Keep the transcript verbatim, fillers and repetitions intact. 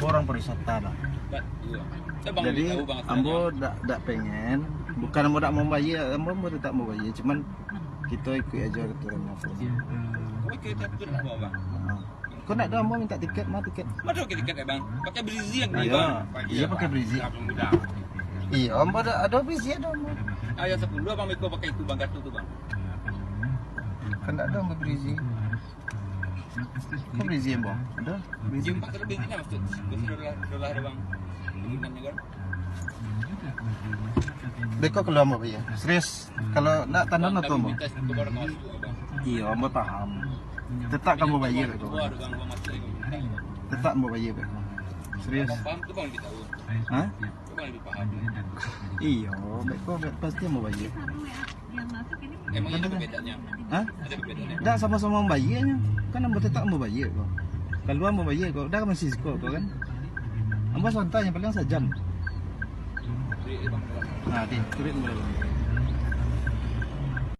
Orang pariwisata lah. Jadi ambo dak dak pengen, bukan ambo dak mau bayar, ambo ambo tetap mau bayar, cuman kita ikut aja aturan yang ada. Oke, tapi nak bawa bang. Kau nak dah ambo minta tiket mah tiket. Mana pakai tiket ya bang? Pakai berizi yang beli bang. Iya pakai berizi. Iya ambo ada ada berizi ada ambo. Ayah sepuluh abang Miko pakai itu bang kartu tu bang. Kan dak ada ambo berizi. Kau berizi ambo. Ada berizi. Jam empat terlebih ni lah maksud. Betul lah ada bang. Bulan ni kan. Beko keluar ambo iya. Serius. Kalau nak tanda no tu ambo. Iya ambo paham. Tetap kamu bayar tu. Tetap ambo bayar beko. Serius. Paham tu bang lebih tahu. Hah? Tu bang lebih paham. Iya, beko pasti ambo bayar. Emang ada bedanya? Hah? Ada bedanya? Dah sama-sama mambayar nyo. Kan ambo tetap mambayar ko. Kalua mambayar ko. Dah masih siko ko kan. Ambo santai yang paling sajam. Nah, di, turuik ambo.